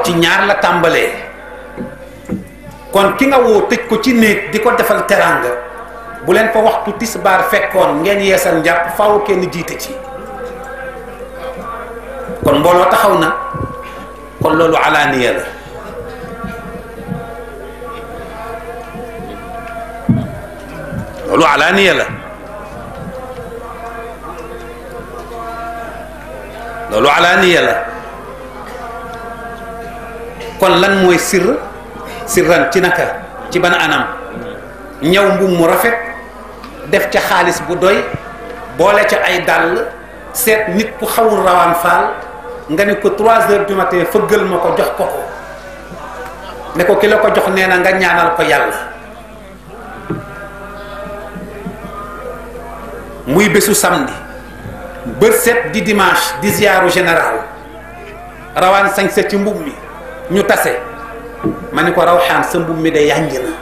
kon ci ñaar la tàmbalee kon ki nga woo tëj ko ci néeg di ko defal teraanga bu leen fa waxtu tisbaar fekkoon ngeen yeesal njàpp faaw kenn jiite ci kon mbooloo taxaw na kon loolu alaaniya la loolu alaaniya la loolu alaaniya la kon lan mooy sirran ci naka ci ban anam ñëw mbubb mu rafet def ca xaalis bu doy boole ca ay dàll seet nit ku xawul rawaan faal nga ne ko 3 heures du matin fëggal ma ko jox ko ko ne ko ki la ko jox nee na nga ñaanal ko yàlla muy bésu samedi bët set di dimanche di ziyaaru général rawaan sañse ci mbub mi ñu tase ma ni ko rawxaan sa mbub mi de yànj na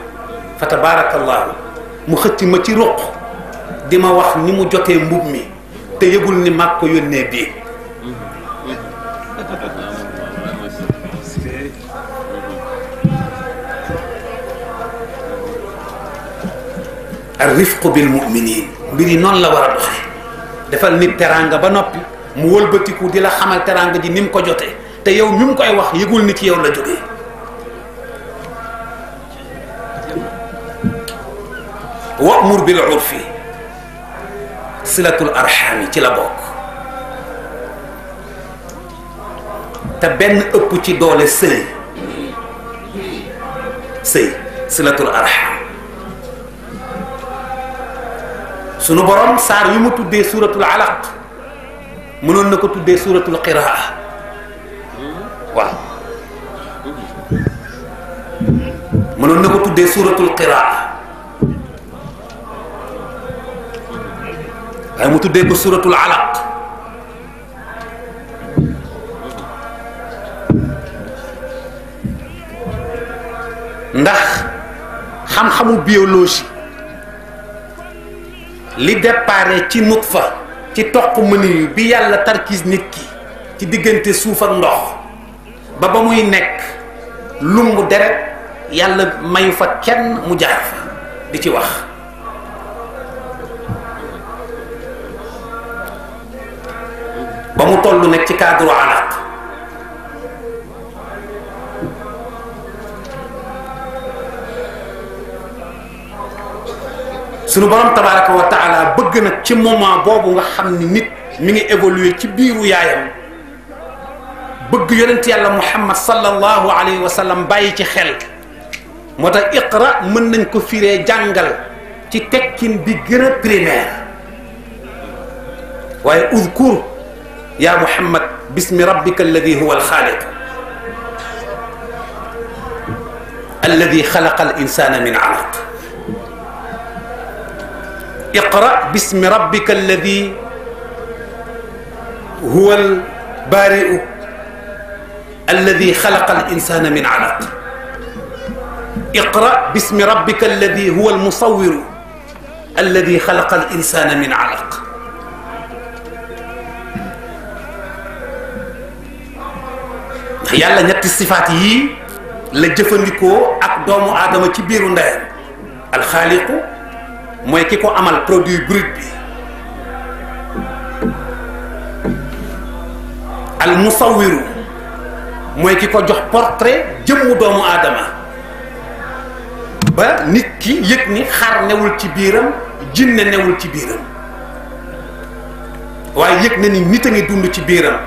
fa tabarakallahu mu xëcc ma ci ruq di ma wax ni mu jotee mbub mi te yëgul ni mag ko yónnee bii ar rifqu bil muminin mbir yi noonu la war a doxe defal nit teraanga ba noppi mu wëlbatiku di la xamal teraanga ji ni mu ko jotee te yow mi mu koy wax yëgul ni ci yow la jógee wa'mur bil urfi silatul arxaami ci la bokk te benn ëpp ci doole sëy silatul arxaam sunu borom saar yu mu tuddee suuratul alaq mënoon na ko tuddee suuratul qiraa waaw mënoon na ko tuddee suuratul qiraa waaye mu tuddee ko suuratul alaq ndax xam-xamu biologie li déparé ci nutfa ci toq mëni bi yàlla tarkis nit ki ci diggante suuf ak ndox ba muy nekk lumbu deret yàlla mayu fa kenn mu jaar fa di ci wax ba mu toll nekk ci cadre alaq sunu borom tabaraka wa taala bëgg nag ci moment boobu nga xam ni nit mi ngi évoluer ci biiru yaayam bëgg yonent yàlla muhammad sallallahu alayhi wa sallam bàyyi ci xel moo tax iqra mën nañ ko firee jàngal ci tekkin bi gën a primaire waaye udkur ya muhammad bismi rabbika alladi huwa alxaaliq alladi xalaqa al insana min alaq اقرأ باسم ربك الذي هو البارئ الذي خلق الإنسان من علق اقرأ باسم ربك الذي هو المصور الذي خلق الإنسان من علق yàlla ñetti sifaat yi la jëfandikoo ak doomu aadama ci biiru ndeyam alxaaliqu mooy ki ko amal produit brut bi al musawiru mooy ki ko jox portrait jëmmu doomu aadama ba nit ki yëg ni xar newul ci biiram jinne newul ci biiram waaye yëg na ni nit a ngi dund ci biiram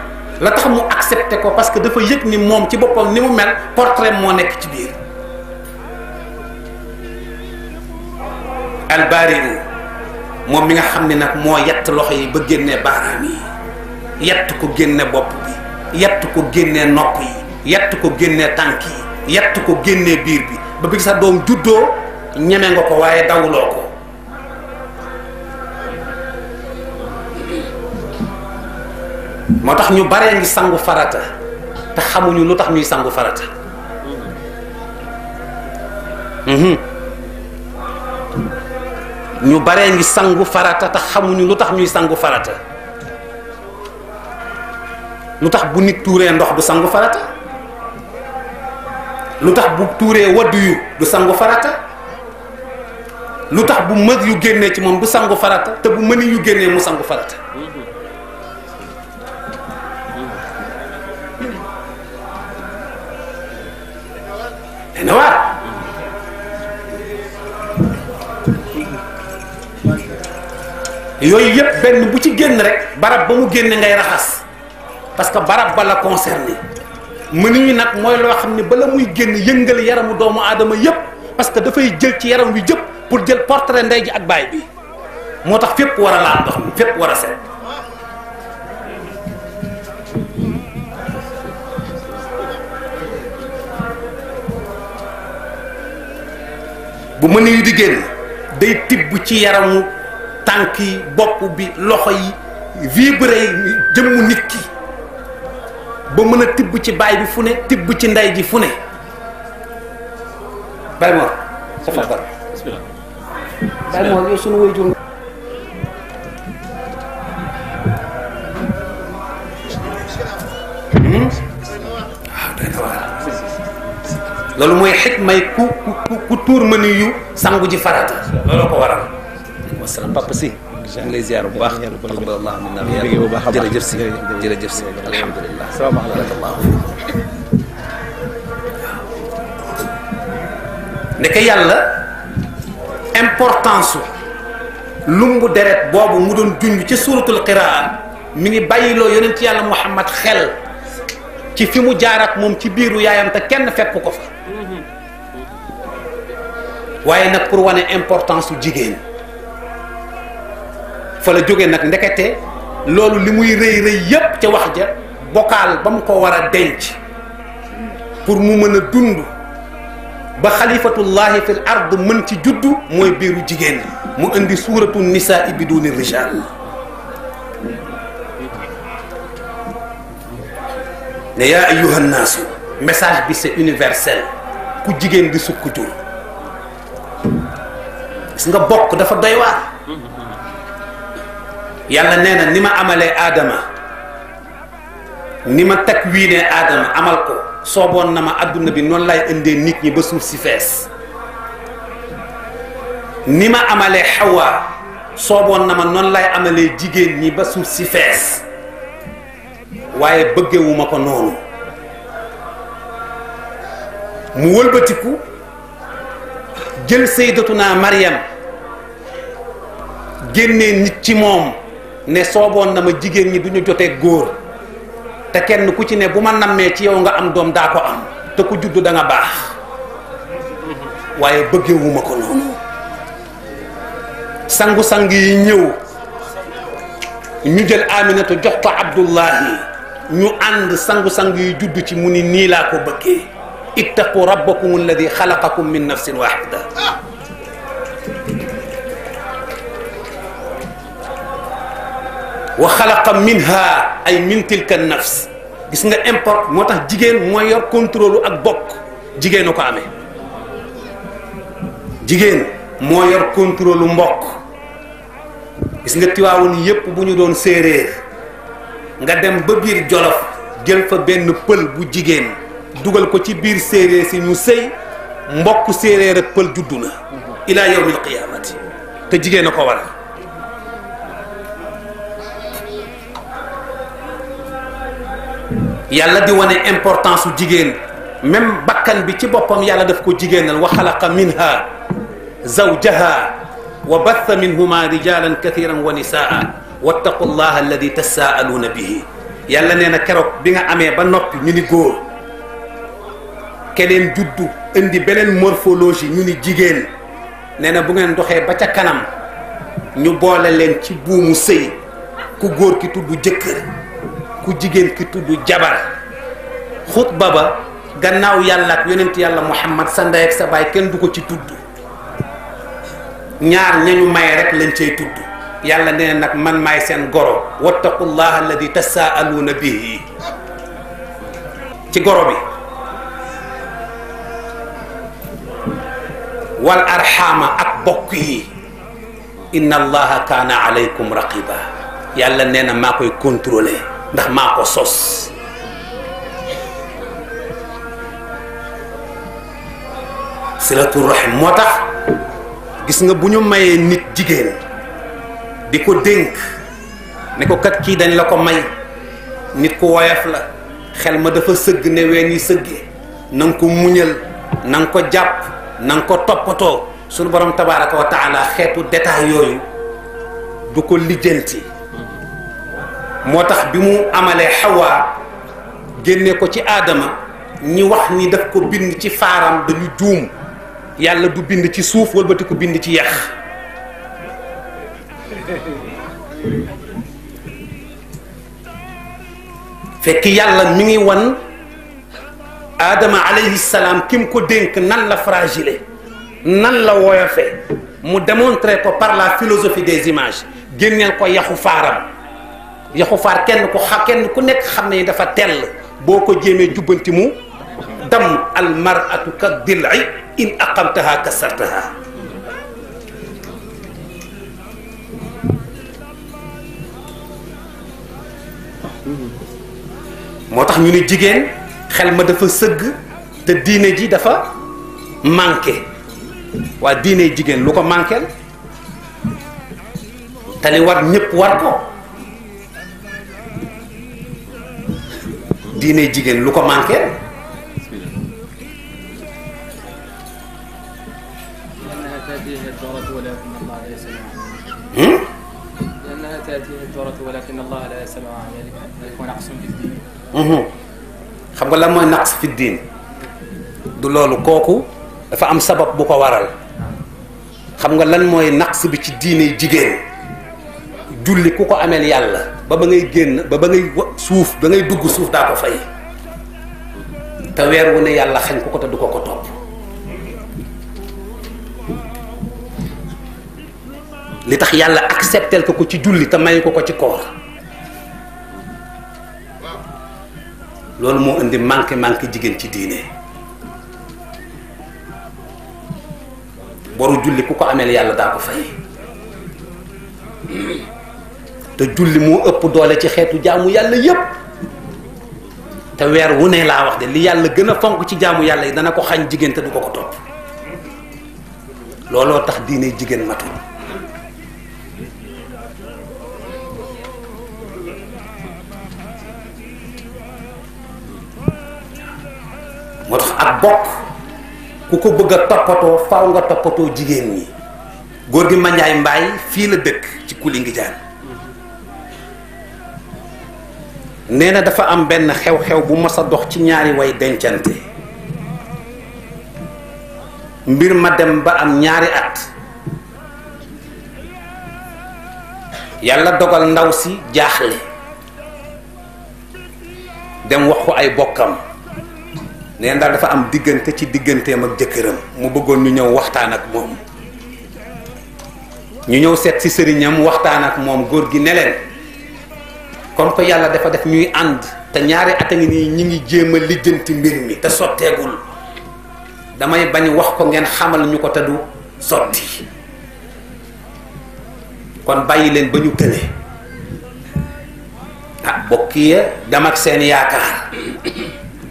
la tax mu accepté ko parce que dafa yëg ni moom ci boppam ni mu mel portrait moo nekk ci biir albaariu moom mi nga xam ne nag moo yett loxo yi ba génnee baaraam yi yett ko génne bopp bi yett ko génnee nopp yi yett ko génnee tànk yi yett ko génnee biir bi ba bi sa doom juddoo ñeme nga ko waaye dawuloo ko moo tax ñu baree ngi sangu farata te xamuñu lu tax ñuy sangu farata ñu baree ngi sangu farata te xamuñu lu tax ñuy sangu farata lu tax bu nit tuuree ndox du sangu farata lu tax bu tuuree waddu yu du sangu farata lu tax bu mët yu génnee ci moom du sangu farata te bu mëni yu génnee mu sangu farata dana waar yooyu yëpp benn bu ci génn rek barab ba mu génne ngay raxas parce que barab ba la concerné mënuñu nag mooy loo xam ne bala muy génn yëngal yaramu doomu aadama yëpp parce que dafay jël ci yaram wi jëpp pour jël portrait ndey ji ak baay bi moo tax fépp war a laal ndox mi fépp war a set bu mën yu di génn day tibb ci yaramu tànk yi bopp bi loxo yi vibré jëmmu nit ki ba mën a tibb ci baay bi fu ne tibb ci ndey ji fu ne bay moor dafa bar bay moor yow sunu way jur loolu mooy xikmay ku tuur mëni yu sangu ji farata loolu ko waral wasalaam papa si ngi lay ziar bu baax taqabbalallahu minna jërëjëf si jërëjëf si alhamdulilah barakallahu ndeke yàlla importance lumbu deret boobu mu doon junj ci suratul qiraa mi ngi bàyyiloo yonent yàlla Muhammad xel ci fi mu jaar ak moom ci biiru yaayam te kenn fekk ko fa waaye nag pour wane importance su jigéen fa la jógee nag ndekete loolu li muy rëy rëy yépp ca wax ja bokaal ba mu ko war a denc pour mu mën a dund ba xalifatullahi fil ard mën ci juddu mooy biiru jigéen mu indi suuratu nisaa biduni rijal ne yaa ayyuha nnaasu message bi c'est universel ku jigéen di sukk jur gis nga bokk dafa doy waar yàlla nee na ni ma amalee aadama ni ma takwiinee aadama amal ko sooboon na ma adduna bi noonu lay indee nit ñi ba suuf si fees ni ma amalee xawaa sooboon na ma noonu lay amalee jigéen ñi ba suuf si fees waaye bëggewuma ko noonu mu wëlbatiku jël sayyidatuna Maryam génnee nit ci moom ne sooboon na ma jigéen ñi du ñu jotee góor te kenn ku ci ne bu ma nammee ci yow nga am doom daa ko am te ku juddu da nga baax waaye bëggewuma ko noonu sangu-sang yi ñëw ñu jël Aminata jox ko Abdullahi ñu ànd sangu-sang yi juddu ci mu ni nii laa ko bëggee ittaqu rabbakum alladi xalaqakum min nafsin waxida wa xalaqa minha ay min tilka nafs gis nga import moo tax jigéen mooy yor contrôle ak bokk jigéen a ko amee jigéen moo yor contrôle mbokk gis nga Tiwaawan yépp bu ñu doon séeréer nga dem ba biir Jolof jël fa benn pël bu jigéen dugal ko ci biir séeréer si ñu sëy mbokk séeréer ak pël juddu na ila yawmil qiyaamati te jigéen a ko waral yàlla di wane importance su jigéen même bakkan bi ci boppam yàlla daf ko jigéenal wa xalaqa minha zawjaha wa batha minhuma rijalan kathiran wa nisaa wattaqu llaha alladi tasaaluuna bihi yàlla nee na keroog bi nga amee ba noppi ñu ni góor keneen juddu indi beneen morphologie ñu ni jigéen nee na bu ngeen doxee ba ca kanam ñu boole leen ci buumu sëy ku góor ki tudd jëkkër ku jigéen ki tudd jabar xutba ba gannaaw yàlla ak yonent yàlla Muhammad sa ndey ak sa baay kenn du ko ci tudd ñaar ñañu may rek lañ cay tudd yàlla nee na nag man maay seen goro wattaqullaha alladi tasaaluuna bihi ci goro bi wal arxaama ak bokk yi inna allaha kaana alaykum raqiba yàlla nee na maa koy contrôler ndax maa ko sos silatu rahim moo tax gis nga bu ñu mayee nit jigéen di ko dénk ne ko kat kii dañ la ko may nit ku woyof la xel ma dafa sëgg ne ween yi sëgge na nga ko muñal na nga ko jàpp na nga ko toppatoo suñu borom tabaraka wa taala xeetu détail yooyu du ko lijjanti moo tax bi mu amalee Hawa génne ko ci aadama ñi wax ni daf ko bind ci faaram dañu juum yàlla du bind ci suuf wëlbati ko bind ci yax fekk yàlla mi ngi wan aadama alayhi salaam kim ko dénk nan la fragile nan la woyofe mu démontrer ko par la philosophie des images génneel ko yaxu faaram yaxu faar kenn ku nekk xam ne dafa tell boo ko jéemee jubbanti mu dam al mar'atu ka dil'i in aqamtaha kasartaha moo tax ñu ne jigéen xel ma dafa sëgg te diine ji dafa manqué waa diine jigéen lu ko manqué te li war ñëpp war ko diine jigéen lu ko manqué لأنها تأتيه الدورة ولكن الله لا يسمعها ذلك نقص في الدين. xam nga lan mooy naqs fi diin du loolu kooku dafa am sabab bu ko waral xam nga lan mooy naqs bi ci diine jigéen julli ku ko ameel yàlla ba ngay génn ba ngay suuf ba ngay dugg suuf daa ko fay te weer wu ne yàlla xañ ko ko te du ko ko topp li tax yàlla acceptel ko ci julli te may ko ci koor loolu moo indi manqué jigéen ci diine boru julli ku ko ameel yàlla daa ko fay te julli moo ëpp doole ci xeetu jaamu yàlla yépp te weer wu ne laa wax de li yàlla gën a fonk ci jaamu yàlla yi dana ko xañ jigéen te du ko ko topp looloo tax diine jigéen matul moo tax ak bokk ku ko bëgg a toppatoo faaw nga toppatoo jigéen ñi góor gi Mandiaye Mbaye fii la dëkk ci Koulingidiane nee na dafa am benn xew-xew bu mas a dox ci ñaari way dencante mbir ma dem ba am ñaari at yàlla dogal ndaw si jaaxle dem wax ko ay bokkam neen daal dafa am diggante ci digganteem ak jëkkëram mu bëggoon ñu ñëw waxtaan ak moom ñu ñëw seet ci sëriñam waxtaan ak moom góor gi ne leen comme que yàlla dafa def ñuy ànd te ñaari at a ngi nii ñi ngi jéem a lijjanti mbir mi te sotteegul damay bañ wax ko ngeen xamal ñu ko te du sotti kon bàyyi leen ba ñu tële ah bokk ya dem ak seen yaakaar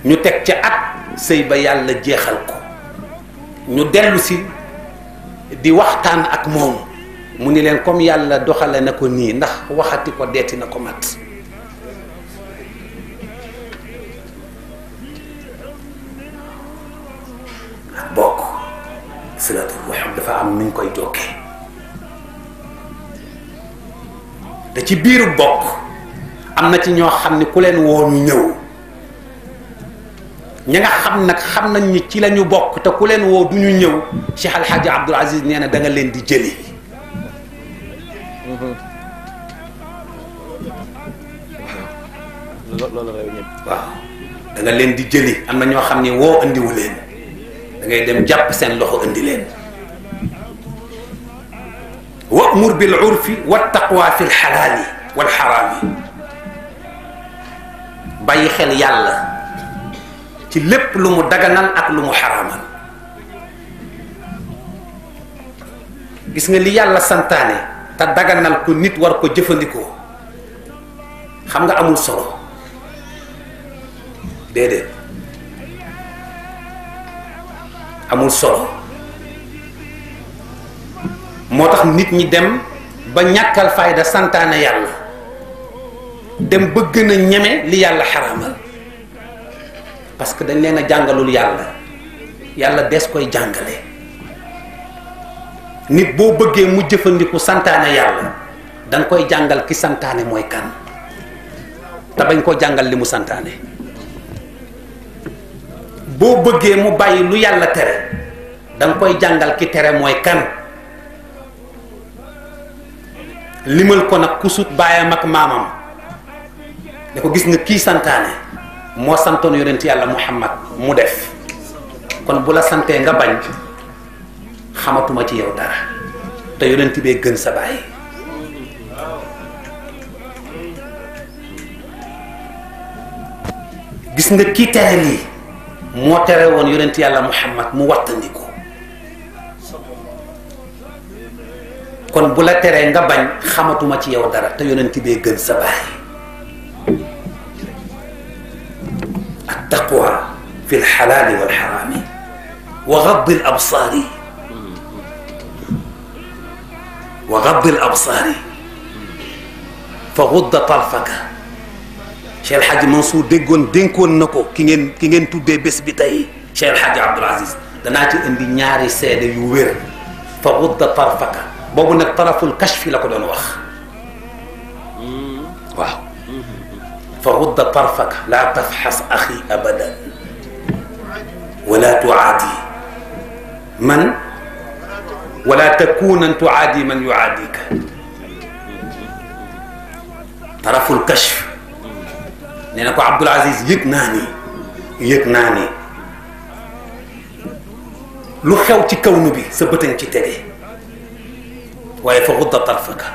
ñu teg ca at sëy ba yàlla jeexal ko ñu dellu si di waxtaan ak moom mu ni leen comme yàlla doxale na ko nii ndax waxati ko deeti na ko mat bokk silatul rahim dafa am nuñ koy jokkee da ci biiru bokk am na ci ñoo xam ne ku leen woo ñu ñëw ñi nga xam nag xam nañ ni ci la ñu bokk te ku leen woo du ñu ñëw Cheikh Al Hadj Abdoul Aziz nee na da nga leen di jëli waaw da nga leen di jëli am na ñoo xam ne woo andiwu leen da ngay dem jàpp seen loxo andi leen wa'mur bil urfi wat taqwa fi l xalaali wal xaraami bàyyi xel yàlla ci lépp lu mu daganal ak lu mu xaraamal gis nga li yàlla santaane te daganal ko nit war ko jëfandikoo xam nga amul solo déedéet amul solo moo tax nit ñi dem ba ñàkkal fayda santaane yàlla dem ba gën a ñeme li yàlla xaraamal parce que dañ leen a jàngalul yàlla des koy jàngale. nit boo bëggee mu jëfandiku santaane yàlla danga koy jàngal ki santaane mooy kan te bañ koo jàngal li mu santaane. boo bëggee mu bàyyi lu yàlla tere danga koy jàngal ki tere mooy kan. limal ko nag kusut baayam ak maamam ne ko gis nga kii santaane moo santoon yonent yàlla Muhammad mu def kon bu la santee nga bañ xamatuma ci yow dara te yonent bee gën sa baay. gis nga kii tere lii moo tere woon yonent yàlla Muhammad mu wattandiku kon bu la teree nga bañ xamatuma ci yow dara te yonent bee gën sa baay. at taqwa fi lxalaali walxaraami wa gaddi al absaari wa gaddi al absaari fa gudda tarfaka. Cheikh El Hadj Mansour dénkoon na ko ki ngeen tuddee bés bi tey Cheikh El Hadj Abdoul Aziz danaa ci indi ñaari seede yu wér. fa gudda tarfaka boobu nag taraful kashfi la ko doon wax waaw. fa gudda tarfaka laa tafxas axi abadan wala tuaadi man wala takunan tuaadi man yuaadika. taraful kashf nee na ko Abdoul Aziz yëg naa ni lu xew ci kawnu bi sa bëtañ ci tege waaye fa gudda tarfaka.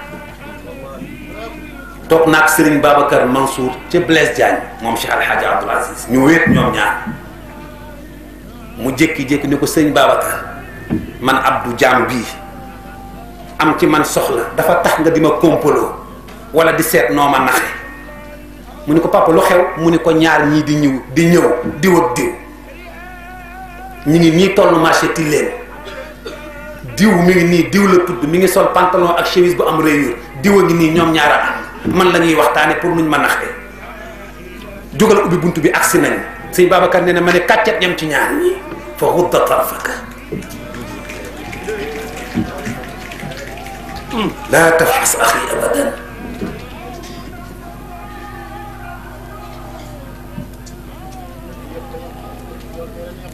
toog naag Serigne Babacar Mansour ca Blaise Diagne moom Cheikh El Hadj Abdoul Aziz ñu wéet ñoom ñaar mu jékki-jékki ni ko sëñ Babacar man Abdou Jaam bii am ci man soxla dafa tax nga di ma kompaloo wala di seet noo ma naxe. mu ni ko papa lu xew mu ni ko ñaar ñii di ñëw diw ak diw ñu ngi nii toll marché Tilène diw mi ngi nii diw la tudd mi ngi sol pantalon ak chemise bu am rayure diw a ngi nii ñoom ñaar a am man la ñuy waxtaane pour nuñ ma naxee jógal ubbi bunt bi agsi nañu. sëñ Babacar nee na ma ne kàccet ñam ci ñaar ñi fa gudda tarfaka laa tafxas axi abadan.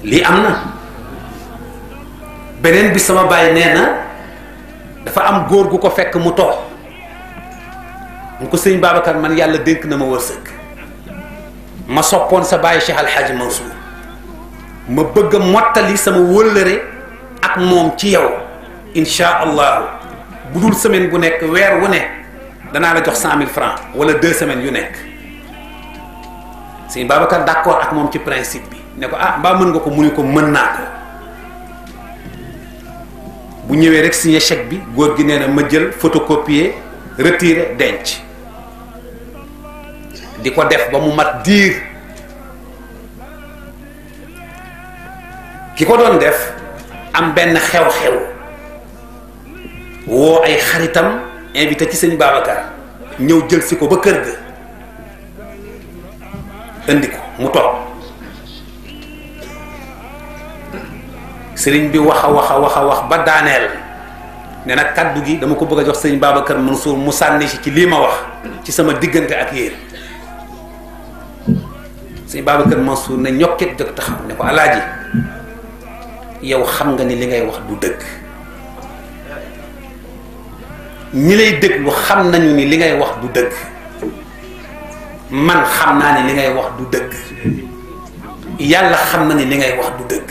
lii am na beneen bi sama baay nee na dafa am góor gu ko fekk mu toog mu ko sëñ Babacar man yàlla dénk na ma wërsëg ma soppoon sa baay Cheikh El Hadj Mansour ma bëgg a mottali sama wëllëre ak moom ci yow insha allahu bu dul semaine bu nekk weer wu ne danaa la jox 100 000 francs wala 2 semaines yu nekk. sëñ Babacar d'accord ak moom ci principe bi ne ko ah mbaa mën nga ko mu ni ko mën naa ko. bu ñëwee rek signé chèque bi góor gi nee na ma jël photocopier retirer denc di ko def ba mu mat diir. ki ko doon def am benn xew-xew woo ay xaritam invité ci sëñ Babacar ñëw jël si ko ba kër ga indi ko mu toog sëriñ bi wax a wax ba daaneel ne nag kaddu gi dama ko bëgg a jox sëñ Babacar Mansour mu sànni ci lii ma wax ci sama diggante ak yéen. sëñ Babacar Mansour ne ñokket jóg taxaw ne ko alaaji yow xam nga ni li ngay wax du dëgg ñi lay déglu xam nañu ni li ngay wax du dëgg man xam naa ni li ngay wax du dëgg yàlla xam na ni li ngay wax du dëgg.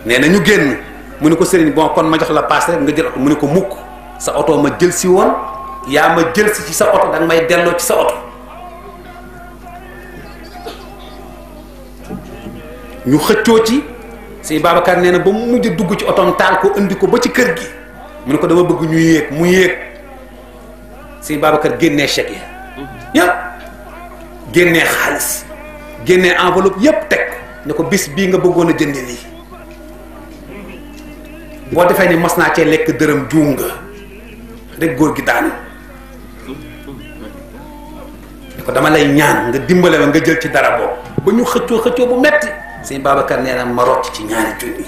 nee na ñu génn mu ne ko sëriñ bon kon ma jox la paas rek nga jël oto mu ne ko mukk sa oto ma jël si woon yaa ma jël si ci sa oto danga may delloo ci sa oto. ñu xëccoo ci sëñ Babacar nee na ba mu mujj dugg ci otoom taal ko indi ko ba ci kër gi mu ne ko dama bëgg ñu yéeg mu yéeg sëñ Babacar génnee chèque ya yëpp génnee xaalis génnee enveloppe yëpp teg ne ko bis bii nga bëggoon a jëndi lii boo defee ni mos naa cee lekk dërëm juum nga rek góor gi daanu ne ko dama lay ñaan nga dimbale ma nga jël ci dara boobu ba ñu xëccoo bu metti sëñ Babacar nee na ma rocc ci ñaari junni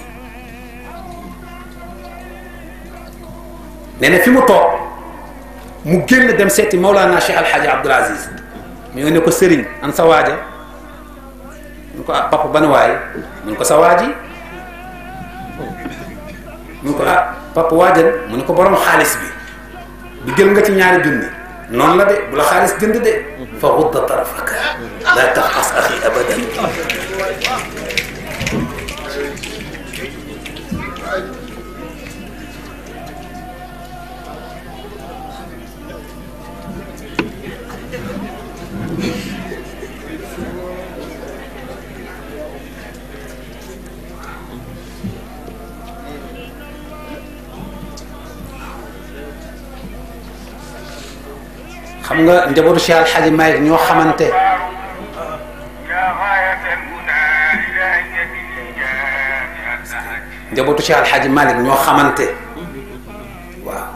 nee na fi mu toog mu génn dem seeti Maulana Cheikh Alhaji Abdoul Aziz mu ngi ne ko sëriñ an sa waaja mu ko ah papa ban waay mu ne ko sa waaji mu ne ko ah papa waajal mu ne ko borom xaalis bi jël nga ci ñaari junni noonu la de bu la xaalis jënd de fa gudda tarafaka la taxas axi abadan xam nga njabootu Cheikh Alhaji Malick ñoo xamante njabootu Cheikh Alhaji Malick ñoo xamante waaw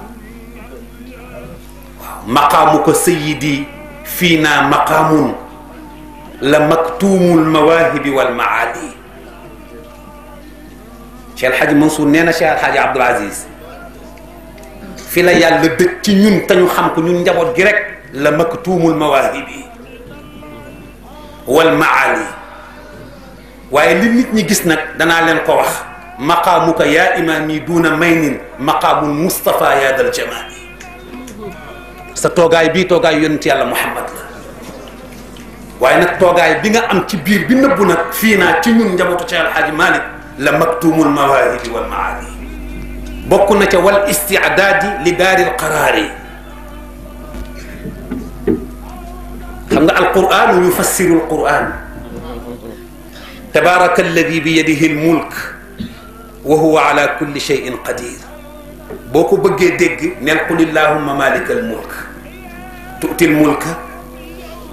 maqaamu ko sayyidi fii naa maqaamun la maktuumul mawaahibi wal maali Cheikh Alhaji Mansour nee na Cheikh Alhaji Abdoul Aziz fi la yàlla dëj ci ñun te ñu xam ko ñun njaboot gi rek la maktuumul mawaahibi wal maali waaye li nit ñi gis nag danaa leen ko wax maqaamuka yaa imaami duuna maynin maqaamul Mustafa yaa dal jamaali sa toogaay bii toogaay yonent yàlla Muhammad la waaye nag toogaay bi nga am ci biir bi nëbbu nag fii naa ci ñun njabootu Cheikh Alhaji Malick la maktuumul mawaahibi wal maali bokk na ca wal istidaadi li daaril qaraari xam nga alquran yufassiru alquran tabaraka alladi bi yadihi almulk wa huwa ala kulli cheyin qadir boo ko bëggee dégg neel qul illahumma malika almulk tu'ti almulka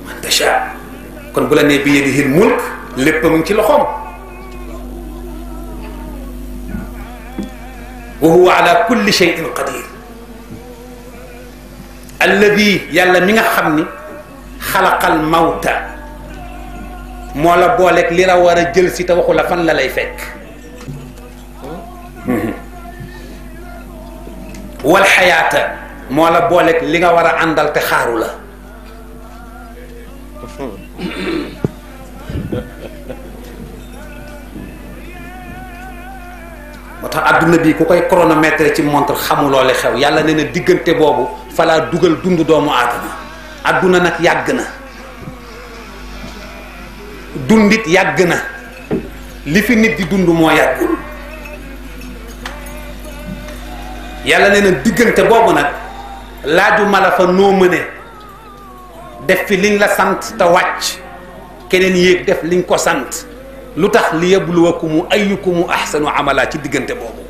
man tasha kon bu la nee bi yadihi almulk lépp mu ngi ci loxoom wa huwa ala kulli cheyin qadir alladi yàlla mi nga xam ni xalaqal mawta moo la booleeg li la war a jël si te waxu la fan la lay fekk wal xayaata moo la booleeg li nga war a àndal te xaaru la moo tax adduna bi ku koy chronomètre ci montre xamuloo li xew yàlla nee na diggante boobu falaa dugal dund doomu aadama adduna nag yàgg na dundit yàgg na li fi nit di dund moo yàggul yàlla nee na diggante boobu nag laaju mala fa noo mëne def fi liñ la sant te wàcc keneen yéeg def liñ ko sant lu tax li yabluwakumu ayyukumu ahsanu amala ci diggante boobu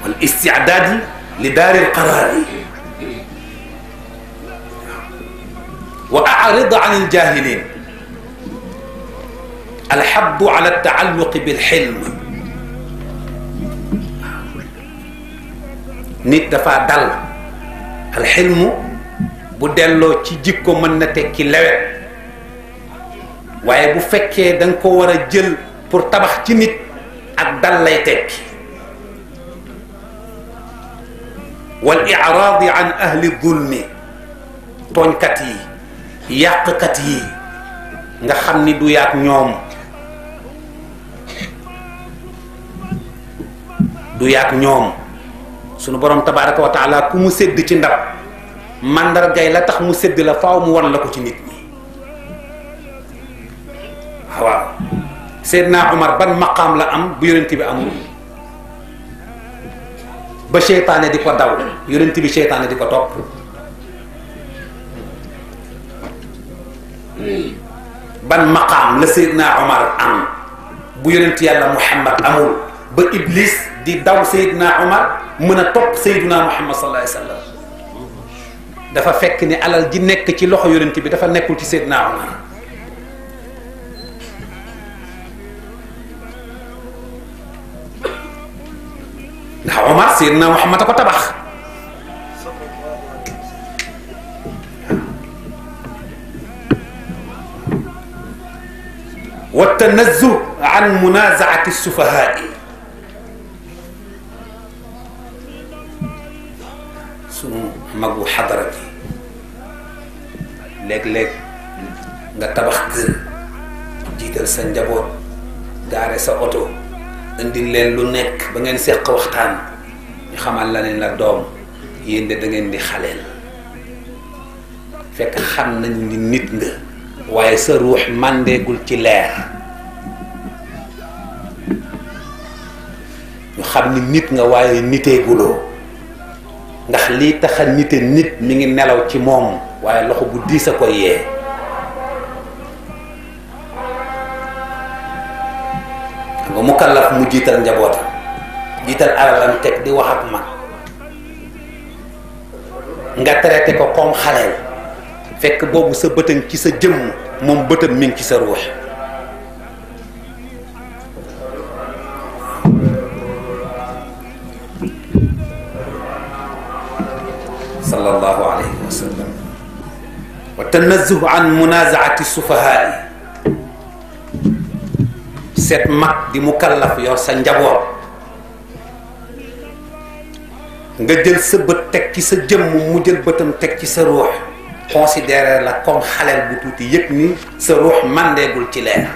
wal istidaadi li daaril qaraari wa a'rid an al-jaahiliin alhabdu ala at-ta'alluqi bil hilm nit dafa dal alxilmu bu delloo ci jikko mën na tekki lewet waaye bu fekkee da nga ko war a jël pour tabax ci nit ak dal lay tekki wal i'raadi an ahli zulmi tooñkat yi yàqkat yi nga xam ni du yaak ñoom du yaak ñoom sunu borom tabaraka wa taala ku mu sédd ci ndab mandargay la tax mu sédd la faaw mu wan la ko ci nit ñi waaw Seydina Omar ban maqaam la am bu yonent bi amul ba seytaane di ko daw yonent bi seytaane di ko topp ban maqaam la Seydina Omar am bu yonent yàlla Muhammad amul ba Iblis di daw Seydina Omar mën a topp Seydina Muhammad sallallahu alayhi wa sallam dafa fekk ni alal ji nekk ci loxo yonent bi dafa nekkul ci Seydina Omar ndax Omar Seydina Muhammad a ko tabax wa tanazzuh an munazaati sufahaa sunu magu xadara bi léeg-léeg nga tabax kër jiital sa njaboot gaare sa oto indil leen lu nekk ba ngeen seq waxtaan ñu xamal la ne la doom yéen de da ngeen di xaleel fekk xam nañu ni nit nga waaye sa ruux màndeegul ci leer ñu xam ni nit nga waaye niteeguloo ndax lii taxa nite nit mi ngi nelaw ci moom waaye loxo bu diis a ko yee nga mukallaf mu jiital njabootam jiital alalam teg di wax ak mag nga traité ko comme xaleel fekk boobu sa bëtëng ci sa jëmm moom bëtam mi ngi ci sa ruux sallallahu alayhi wa sallam wa tanazzuh an munazaati sufahaa seet mag di mukallaf yor sa njaboot nga jël sa bët teg ci sa jëmm mu jël bëtam teg ci sa ruux considéré la comme xaleel bu tuuti yëg ni sa ruux màndeegul ci leer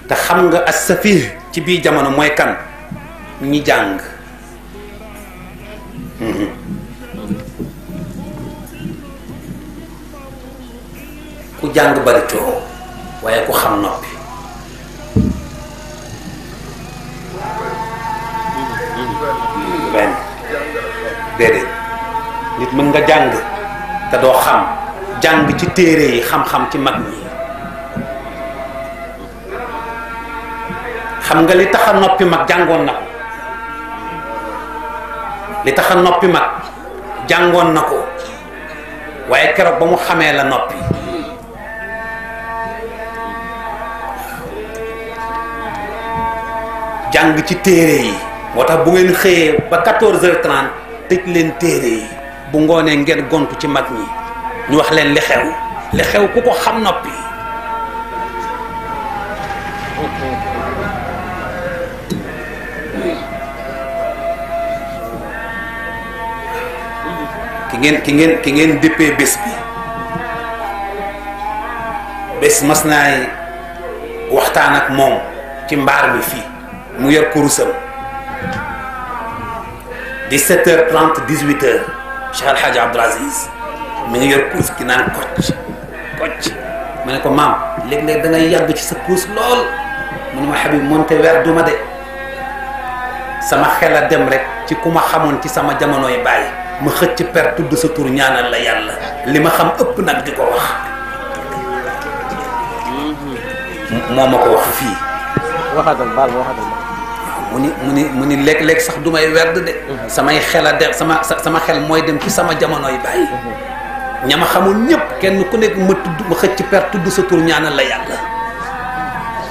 te xam nga as-safih ci biir jamono mooy kan ñi jàng ku jàng bari coow waaye ku xam noppi benn déedéet nit mën nga jàng te doo xam jàng ci téere yi xam-xam ci mag ñi xam nga li tax a noppi mag jàngoon na ko li tax a noppi mag jàngoon na ko waaye keroog ba mu xamee la noppi jàng ci téere yi moo tax bu ngeen xëyee ba 14h30 tëj leen téere yi bu ngoonee ngeen gontu ci mag ñi ñu wax leen li xew ku ko xam noppi ki ngeen déppee bés bi bés mas naay waxtaan ak moom ci mbaar mi fii mu yor kurusam 17h30 18h Cheikh El Hadj Abdoul Aziz mi ngi yor kurus ki naan kocc ma ne ko maam léeg-léeg da ngay yàgg ci sa kurus lool mu ne ma Habib moonte weer duma de sama xel a dem rek ci ku ma xamoon ci sama jamonoy bàyyi ma xëcc per tudd sa tur ñaanal la yàlla li ma xam ëpp nag di ko wax moo ma ko wax fii waxatal baal ma waxatal mu ni léeg-léeg sax du may werd de samay xel a dem sama xel mooy dem ci sama jamonoy bàyyi ñama xamul ñëpp kenn ku nekk ma xëcc per tudd sa tur ñaanal la yàlla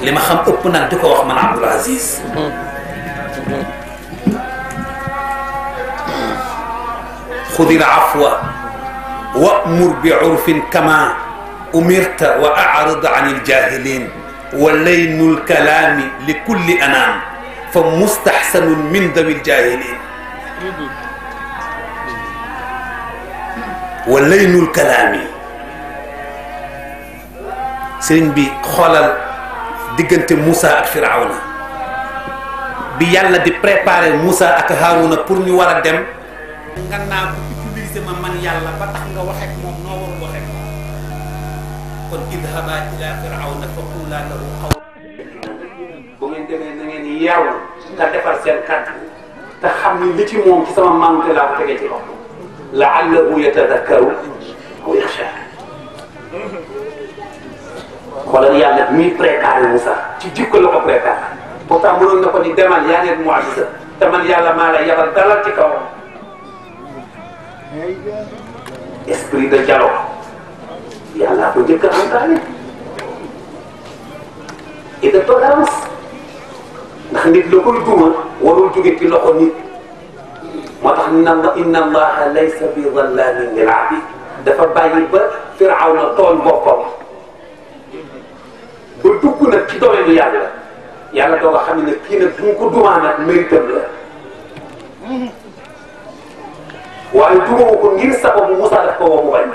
li ma xam ëpp nag di ko wax man Abdoul Aziz xudil afwa wa'mur bi urfin kama umirta wa a'rid anil jahilin wa laynul kalaami li kulli anam fa mustahsanun min dawil jahilin wa laynul kalaami sëriñ bi xoolal diggante Moussa ak Firawna bi yàlla di préparer Moussa ak Harouna pour ñu war a dem nga naa ko utiliser ma man yàlla ba tax nga waxeek moom noo warul waxeek moom kon idhaba ila Firawna fa qula lahu qawlan bu ngeen demee na ngeen yeew nga defar seen kàddu te xam ni li ci moom ci sama mànte laa ko tegee ci loxo la'allahu yatadakkaru aw yaxsha xoolal yàlla muy préparé Moussa ci jikko la ko préparé pourtant mënoon na ko ni demal yaa nekk mu'jiza te man yàlla maa la yabal dalal ci kawam esprit de dialogue yàlla ko njëkk a entraîné et de tolérance ndax nit la koy duma warul jóge ci loxo nit moo tax inna allaha laysa bi dhallamin lil abid dafa bàyyi ba Firawna tooñ boppam ba dugg nag ci domaine bi yàlla doo nga xam ne kii nag bu ñu ko dumaa nag méritam la waaye dumawu ko ngir sababu Moussa daf ko woo mu bañ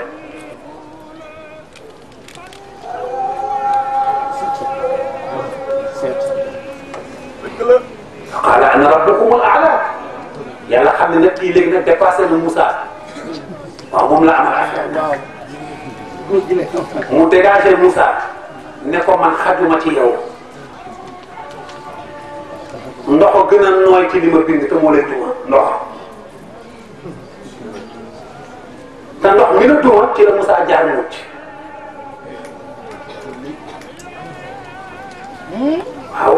qaala ana rabbukumul a'la yàlla xam ne nag kii léegi nag dépassé na Moussa waaw moom la amal affaire mu dégagé Moussa ne ko man xajuma ci yow ndox gën a nooy ci li ma bind te moo leen duma ndox te ndox mi la duma ci la Moussa jaar mucc waaw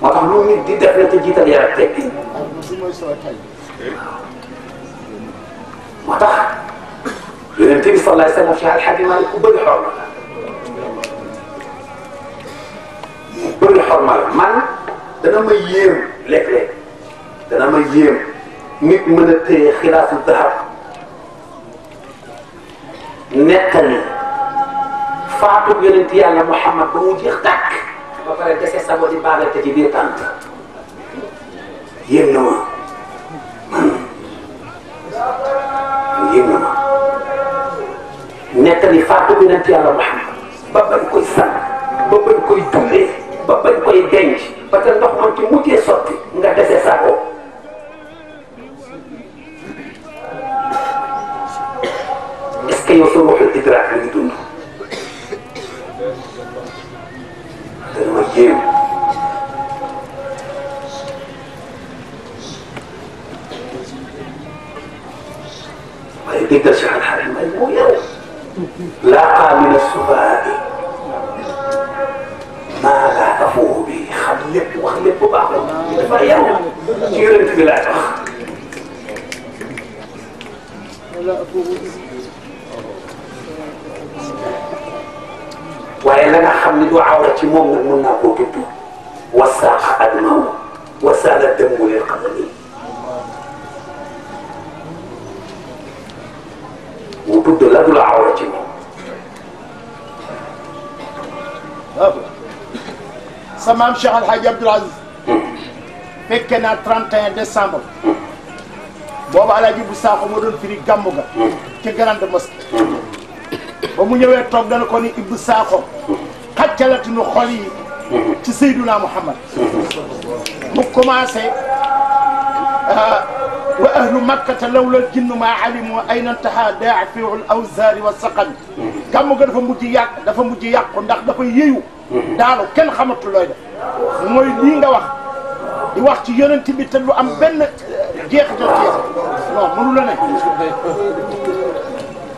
moo tax lu nit di def la te jiital yar ak tekki moo tax Yonent bi sallallahu alayhi wa sallam ci Alxaaji Maalik ku bëgg xorma la bëgg xorma la man dana ma yéem léeg-léeg dana ma yéem nit mën a téye xilaasu dahab nettali faatu Yonent Yàlla Muhammad ba mu jeex tàkk ba pare dese sago di baagante ci biir tànt yéem na ma man yéem na ma nettali faatu Yonent Yàlla Muhammad ba bañ koy sang ba bañ koy jullee ba bañ koy denc ba te ndox man ci mujjee sotti nga dese sago est-ce que yow sa ruuxul idraak la ngi dund dana ma yéem waaye déggal Cheikh Alxaaji Maalik moo yow laqaa min as-sufahaa'i maa laa tafuuhu bi xam lépp wax lépp bu baax la dafa yow ci Yonent bi laay wax waaye la nga xam ni du awra ci moom nag mën naa koo tudd wasaaqa admahu wasaala damu lil qadami mu tudd la du la awra ci moom. waaw sa maam Cheikh Al Hadj Abdoul Aziz fekke naa 31 décembre boobu Alaaji bu Sakho moo doon firi gàmmu ga ci grande mosquée ba mu ñëwee toog dana ko ni Ibou Sakho xàccalatinu xol yi ci Seyduna Muhammad mu commencé wa ahlu makkata lawla jinnu ma alimu ayna intaha daafiul awzaari wa saqami gàmmu ga dafa mujj yàqu ndax dafa yéeyu daanu kenn xamatu looy def mooy lii nga wax di wax ci yonent bi te lu am benn jeexital ci yow non mënu la ne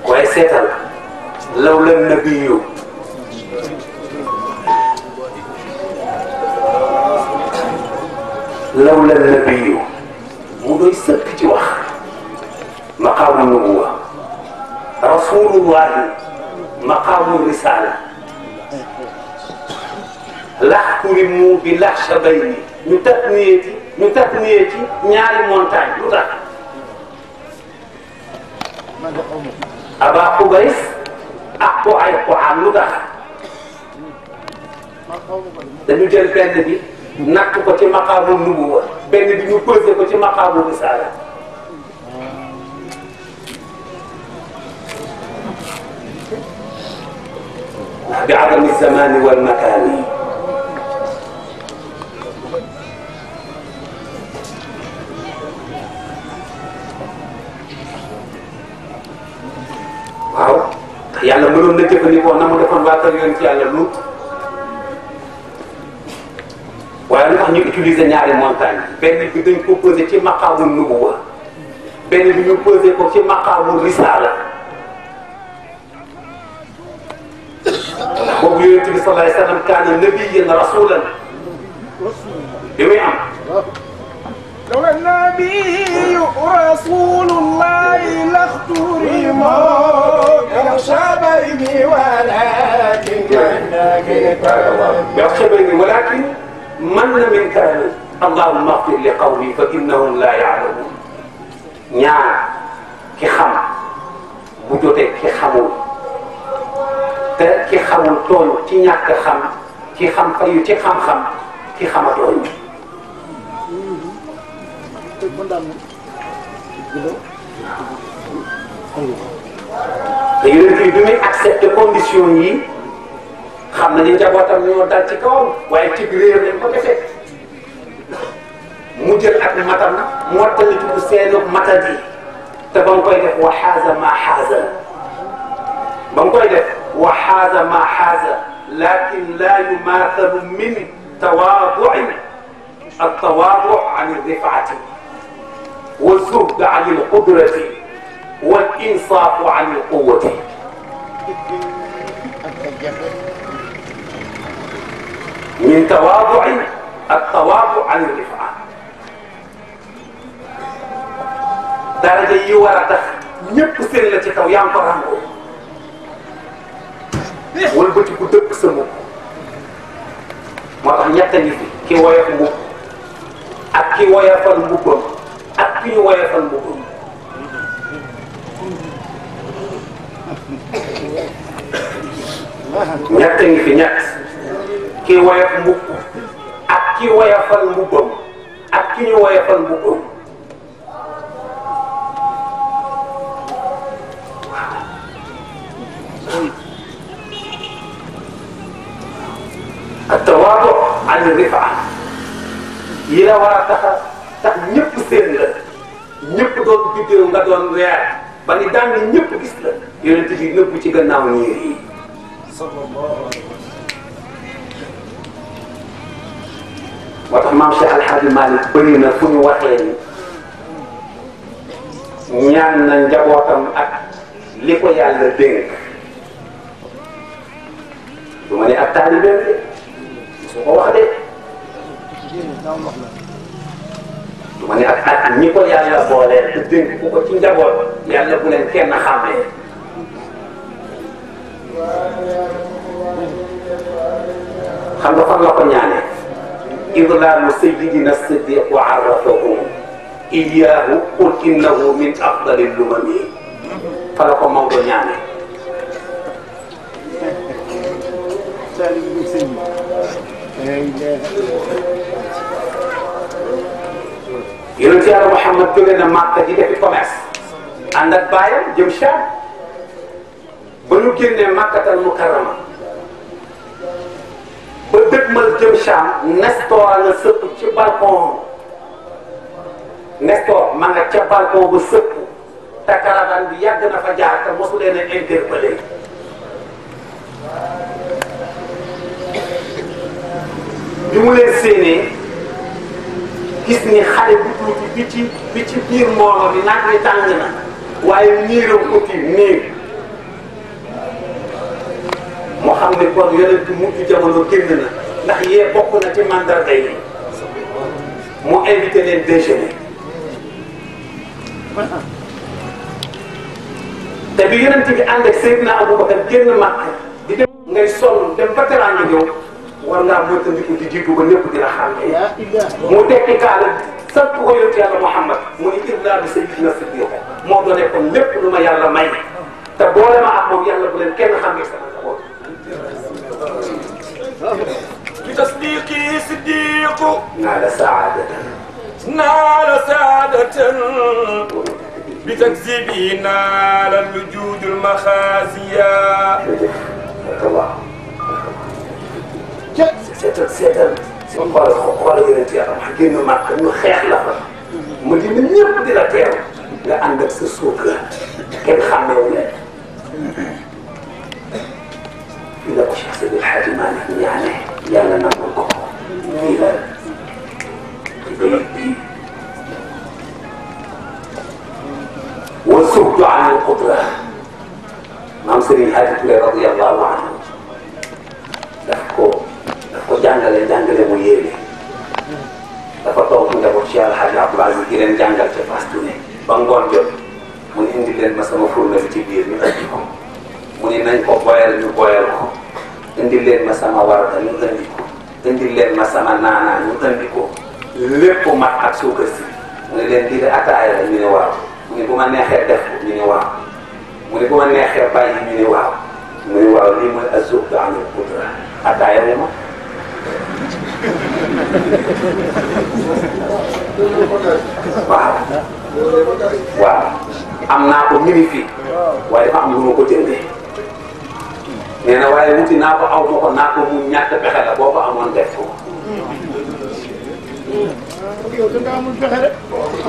waaye seetal lawla nabiyu lawla nabiyu mu doy sëkk ci wax maqaamu nubuwa rasulullahi maqaamu risala laxturimu bi laxshabayni ñu tatniyee ci ñaari montagne lu tax Aba Qubays ak ko ay Quran lu tax dañu jël benn bi natt ko ci maqaamu nubuwa benn bi ñu posé ko ci maqaamu risaala bi adami zamani wal makani waaw yàlla mënoon na jëfandikoo na mu defoon waa kër yoon ci yàlla Luut waaye lu tax ñu utiliser ñaari montagne benn bi dañ ko posé ci maqaamu nubuwa benn bi ñu posé ko ci maqaamu risaala boobu yonent bi sallallahu alayhi wa sallam kaana nabiyyan rasulan bi muy am لولا النبي رسول الله لاخترم يخشى بيني ولكن يخشى بيني ولكن من كان اللهم اغفر لقومي فإنهم لا يعلمون ñaar ki xam bu jotee ki xamul te ki xamul tooñ ci ñàkk xam ki xam fayu ci xam-xam ki xama tooñ te yonent bi muy accepté condition yi xam nañu njabootam ñoo dal ci kawam waaye ci réer lañ ko defee mu jël ak matam mottali ci bu seenu matadi te ba mu koy def wa xaaza ma xaaza ba mu koy def wa xaaza ma xaaza lakin la yumaathalu min tawaaduin التواضع عن الرفعة والزهد عن القدرة والإنصاف عن القوة من تواضع التواضع عن الرفعة درجة يورا ñëpp seen la ci kaw yaa ngi ko ràngoo wëlbati ku dëpp sa mbubb moo tax ñett ngi fi ki woyof mbubb ak ki woyofal mbubbam ak ki ñu woyofal mbubbam ñett ngi fi ñett ki woyof mbubb ak ki woyofal mbubbam ak ki ñu woyofal mbubbam التواضع عن الرفعة yi la war a tax ñëpp seen la ñëpp doon biddéew nga doon weer ba ni daan ni ñëpp gis la yonent bi nëbb ci gannaaw ñiir yi moo tax maam Cheikh Alhaji Malick bëri na fu ñu waxee ni ñaan na njabootam ak li ko yàlla dénk du ma ne ak taalibeem de su ko wax de du ma ne ak ñi ko yàlla booleel te dénk ku ko ci njaboot yàlla bu leen kenn xàmmee xam nga fan la ko ñaanee idlaalu sayyidina siddiq wa arrafahu iyaahu qul innahu min afdali lumami fa la ko Maodo ñaanee yonent Yàlla Muhammad jóge na Màkka di defi commerce ànd ak baayam jëm Sham ba ñu génnee Makkatal Mukarrama ba dëgmal jëm Sham Nestor la sëpp ci balcon Nestor ma nga ca balcon ba sëpp te caravane bi yàgg na fa jaar te mosu leen a interpellé bi mu leen séenee gis ni xale bu tuuti bi ci biir mbooloo bi naaj wi tàng na waaye niiram ko tiim niir moo xam ne kon yonent mujj jamono génn na ndax yee bokk na ci mandarga yi mu invité leen déjeuner te bi yonent bi ànd ak Seydina Aboubacar génn Makka di dem ngay sonn dem ba teraanga ñëw war ngaa moytandiku di jiitu ba ñëpp dina xàmmee mu tekki kaala sant ko yonent Yàlla Muhammad mu ni idlaalu sayyidina Siddiq moo doon nekkoon lépp lu ma yàlla may te boole ma ak moom yàlla bu leen kenn xàmmee sama njaboot. bi tasdiqi siddiqu naala saadatan bi takzibi naala lujudul maxaasiya seetal si xoolal yonent Yàlla wax génn Màkka ñu xeex la fa mu di ne ñëpp di la teew nga ànd ak sa suuka kenn xàmmeewu leen fii la ko Cheikh Seydi El Hadji Malick ñaane yàlla nangul ko fii la ci bayit bi wa suhdu an al qudra maam Serigne Hadji Touré radiyallahu anhu daf ko jàngale mu yéeme dafa toog njaboot ci Alhaji Abdoul Aziz di leen jàngal ca Fass Touré ba ngoon jot mu ne indi leen ma sama fourneau bi ci biir ñu indi ko mu ne nañ ko boyal ñu boyal ko indi leen ma sama warga ñu indi ko indi leen ma sama naanaa ñu indi ko lépp mat ak suukar si mu ne leen lii de ataaya la ñu ne waaw mu ne bu ma neexee def ko ñu ne waaw mu ne bu ma neexee bàyyi ñu ne waaw mu ne waaw lii mooy az-zuhd an al-qudra ataaya la ma waaw waaw am naa ko mini fii waaye dafa am lu ma ko jëndee nee na waaye wuti naa ko aw ma ko naa ko mu ñàkk pexe la boo ko amoon def ko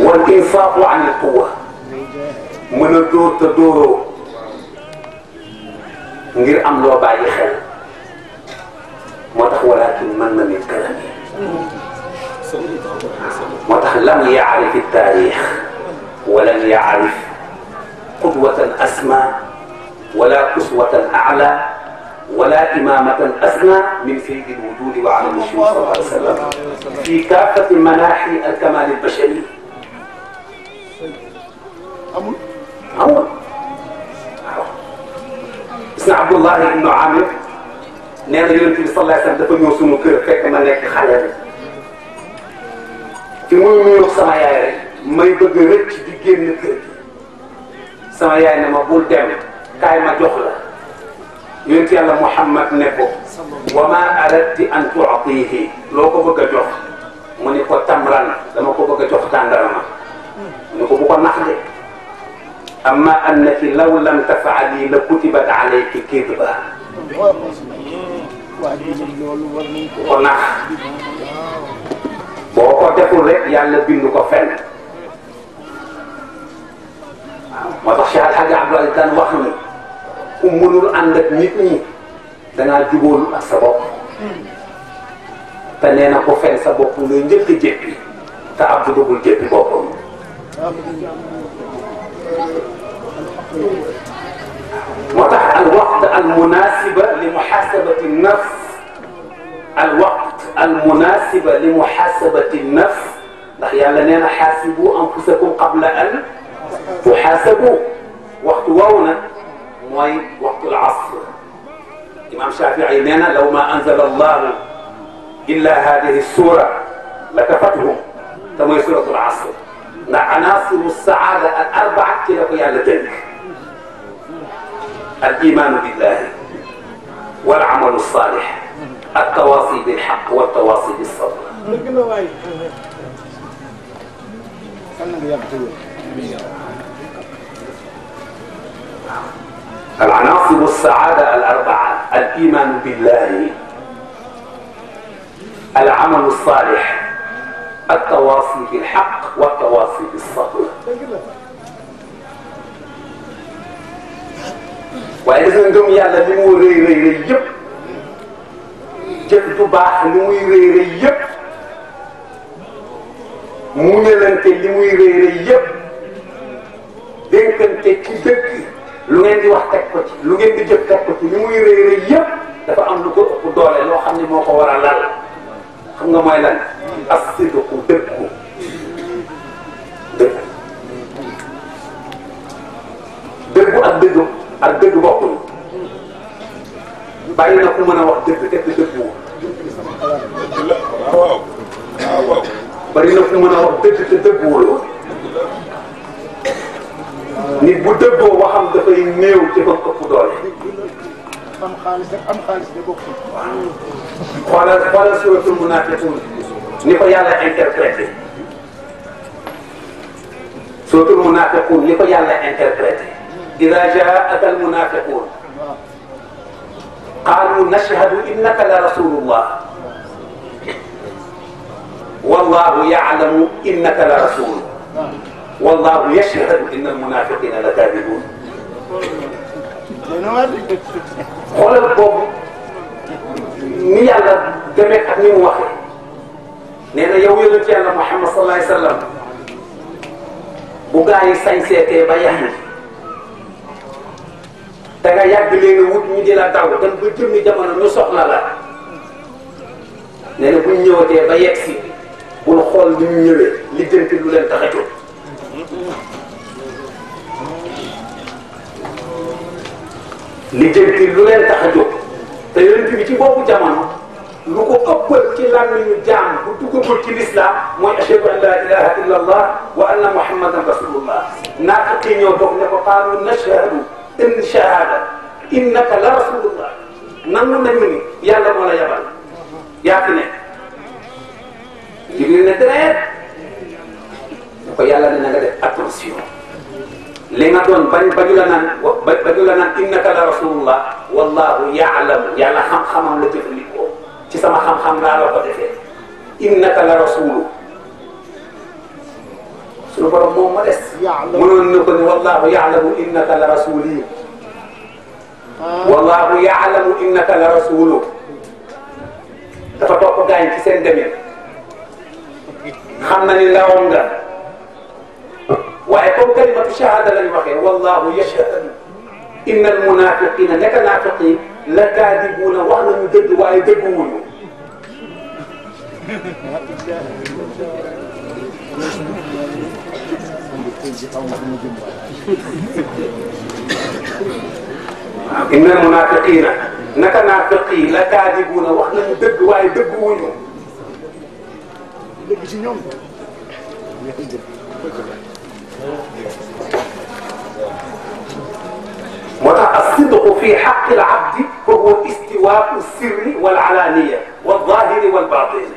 wal infaaqu an al-quwwa mën a dóor te dóoroo ngir am loo bàyyi xel moo tax walakin man na min kalami moo tax lam yaarif taarix walam yaarif qudwatan asma wala uswatan a'la wala imamatan asna min sayyid al-wujud wa ala al-wujud sallallahu alayhi wa sallam fi kaafati manaahi al-kamal al-bashari amul waaw gis nga Abdullah ibnu Amir nee na yonent bi sallallahu alayhi wa sallam dafa ñëw sunu kër fekk ma nekk xale rek fi muy nuyoog sama yaay rek may bëgg rëcc di génn kër gi sama yaay ne ma bul dem kaay ma jox la yonent yàlla Muhammad ne ko wa ma aradti an tu'tihi loo ko bëgg a jox mu ne ko tamran dama ko bëgg a jox tàndarama mu ne ko bu ko nax de amma annaki law lam taf'ali la kutibat alayki kidba ko nax boo ko deful rek yàlla bindu ko fenn moo tax Cheikh El Hadj Abdoulaye daan wax ni ku mënul ànd ak nit ñi dangaa jubóolu ak sa bopp te nee na ko fen sa bopp ngay njëkk a jéppi te ab du bëggul jéppi boppam moo tax al waqt al munasiba li muhasabati nafs al waqt al munasiba li muhasabati nafs ndax yàlla nee na xaasibu anfusakum qabla an tuxaasabu waxtu woowu nag mooy waxtu al asr imam Shafii nee na law ma anzala allahu illa hadihi sura la kafathum te mooy suratu al asr ndax anaasiru saada al arbaa ci la ko yàlla tënk al imaanu billahi wal amalu salih at tawaasi bil haqq wat tawaasi bis sabr العناصر السعادة الأربعة الإيمان بالله العمل الصالح التواصي بالحق والتواصي بالصبر waaye gis nga ngëm yàlla li mu rëy rëy rëy yëpp jëf du baax li muy rëy rëy yëpp muñalante li muy rëy rëy yëpp dénkante ci dëkk lu ngeen di wax teg ko ci lu ngeen di jëf teg ko ci li muy rëy rëy yëpp dafa am lu ko ëpp doole loo xam ne moo ko war a lal xam nga mooy lan as-sidqu dëggu dëggu ak dëgg bokkul bàyyi na ku mën a wax dëgg te dëggu waaw waaw bari na ku mën a wax dëgg te dëgguwul nit bu dëggoo waxam dafay néew ci ba ëpp doole. am xaalis rek am xaalis de bokkul. xoolal suratul munaafiquun ni ko yàlla interprété suratul munaafiquun ni ko yàlla interprété. idaa jaa'aka al-munaafiquun qaaluu nashhadu innaka la rasulullah wallaahu ya'lamu innaka la rasuluhu wallaahu yashhadu inna al-munaafiqiina la kaadibuun. xoolal boobu ni yàlla demee ak ni mu waxee nee na yow yonent yàlla Muhammad sallallahu alayhi wa sallam bu gaa yi sañseetee ba yàq te nga yàgg leen a wut ñu di la daw dem ba jëmmi jamono ñu soxla la nee na buñ ñëwatee ba yegg si bul xool ni ñu ñëwee lijjanti lu leen tax a jóg li jënti lu leen tax a jóg te yonent bi ci boobu jamono lu ko ëppal ci làmmiñu jaam bu duggagul ci l'islam mooy ashhadu an la ilaha illa allah wa anna muhammadan rasulullah naata ñëw doog ne ko qaalu nashhadu in shahada innaka la rasulullah nangu nañu ni yàlla moo la yabal yaa fi nekk Jibril ne deret ko yàlla ne na nga def attention li nga doon bañu la naan innaka la rasulullah wallahu yaalamu yàlla xam-xamam la jëfandikoo ci sama xam-xam laa la ko defee innaka la rasulu suñu borom moom ma des mënoon na ko ne wallahu yaalamu innaka la rasuli wallahu yaalamu innaka la rasulu dafa topp gaañ ci seen demee xam na ni ndawam nga waaye comme kalimatu shahada lañ waxee wallahu yashhadu inna al munafiqina nekk naafiqi la kaadibuuna wax nañu dëgg waaye dëgguwuñu waaw inna al munafiqina naka naafiqi la kaadibuuna wax nañu dëgg waaye dëgguwuñu dëgg ci ñoom moo tax as-sidqu fi haqqi al-abdi fa huwa istiwaa'u as-sirri wal-alaaniyya wal-zaahiri wal-baatin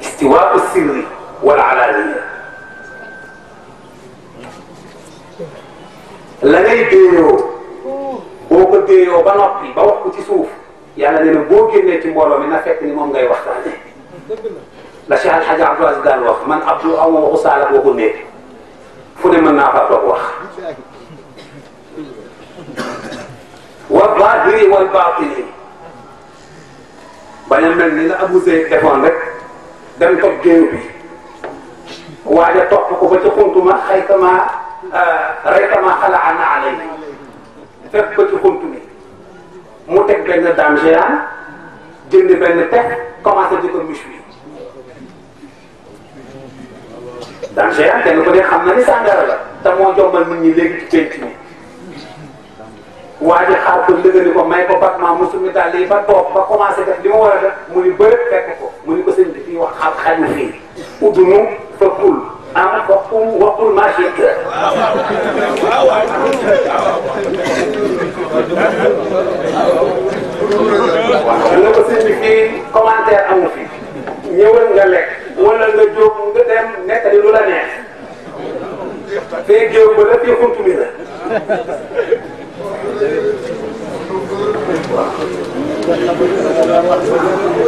istiwaa'u as-sirri wal-alaaniyya la ngay déeyoo boo ko déeyoo ba noppi ba wax ko ci suuf yàlla nee na boo génnee ci mbooloo mi na fekk ni moom ngay waxtaanee la Cheikh Al Hadj Abdou Aziz daan wax man Abdou aw ma waxu saala waxu nekk fu ne mën naa fa toog wax wal zaahiri wal baatini bañ a mel ni la Abu Zayd defoon rek dem toog géew bi waaja topp ko ba ca xuntuma xaytama raytama xalaa na alay fekk ba ci xuntu mi mu teg benn dame géant jënd benn teg commencé di ko miche dame géant kenn ko ne xam na ni sàngara la te moo jombal nit ñi léegi ci penc mi waa ji xaar ko lëgëni ko may ko battement mu sumi daal yi ba toog ba commencé def li ma war a def mu ni bërëb fekk ko mu ni ko sëñ bi fii wax xaju fii uddunu fa kul am waxul machine nga ko sëñ bi fii commentaire amu fi ñëwal nga lekk wala nga jóg nga dem nekk di lu la neex fee géew ba la fii xuntu mi la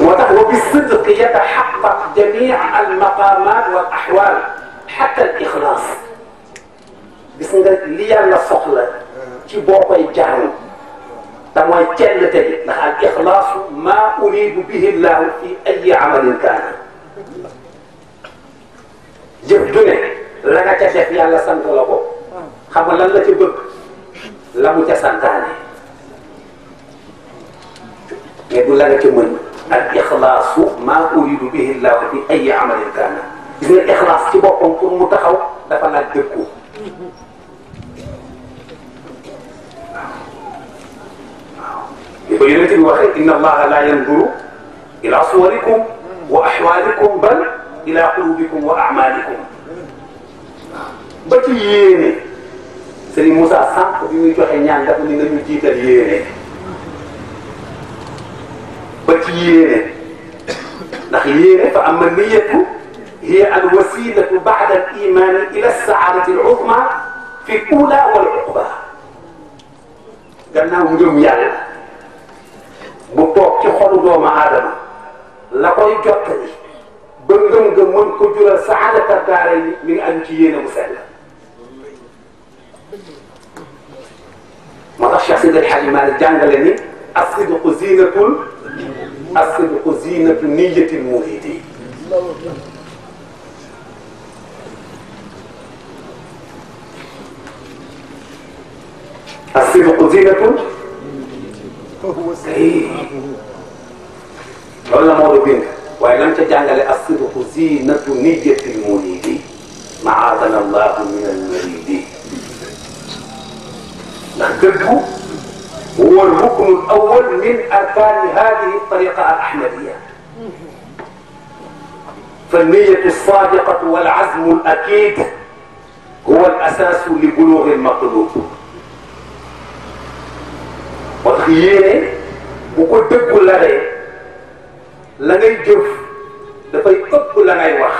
moo tax wa bi sidqi yatahaqqaq jamii al maqaamaat wal ahwaal hatta al ixlaas gis nga li yàlla soxla ci boo koy jaamu te mooy cellte bi ndax al ixlaasu maa uriidu bihi llaahu fi ayyi amalin kaana jëf ju ne la nga ca def yàlla sant la ko xam nga lan la ca bëgg la mu ca santaane mais du la nga ca mën al ixlaasu maa uriidu bihi llaahu fi ayyi amalin kaana gis nga ixlaas ci boppam pour mu taxaw dafa laaj dëkku li ko yonent bi waxee inna allaha la yanduru ila suwarikum wa ahwalikum bal ila qulubikum wa a'malikum ba ci yéene Serigne Moussa sànq bi muy joxe ñaan dafa ni nañu jiital yéene ba ci yéene ndax yéene fa amma niyatu hiya al wasilatu ba'da al iman ila as-sa'adati al-'uzma fi al-ula wal 'uqba gannaaw ngëm yàlla bu toog ci xolu doomu aadama la koy jottali ba ngëm-ngëm mën ko jural saadata daara yi mi ngi aju ci yéene bu sell moo tax Cheikh Seydi El Hadji Malick jàngale ni as-sidqu zinatu niyyatil muridi as-sidqu zinatu loolu la Maodo bind waaye lan ca jàngale as-sidqu zinatu niyyatil muridi ma'aadana Allahu min al-muridi dëggu huwa al-ruknu al-awwal min arkaani haadihi at-tariqa al-ahmadiyya فالنية الصادقة والعزم الأكيد هو الأساس لبلوغ المطلوب. وخييني بكو دغ لا ري لا ngay jëf dafay ëpp la ngay wax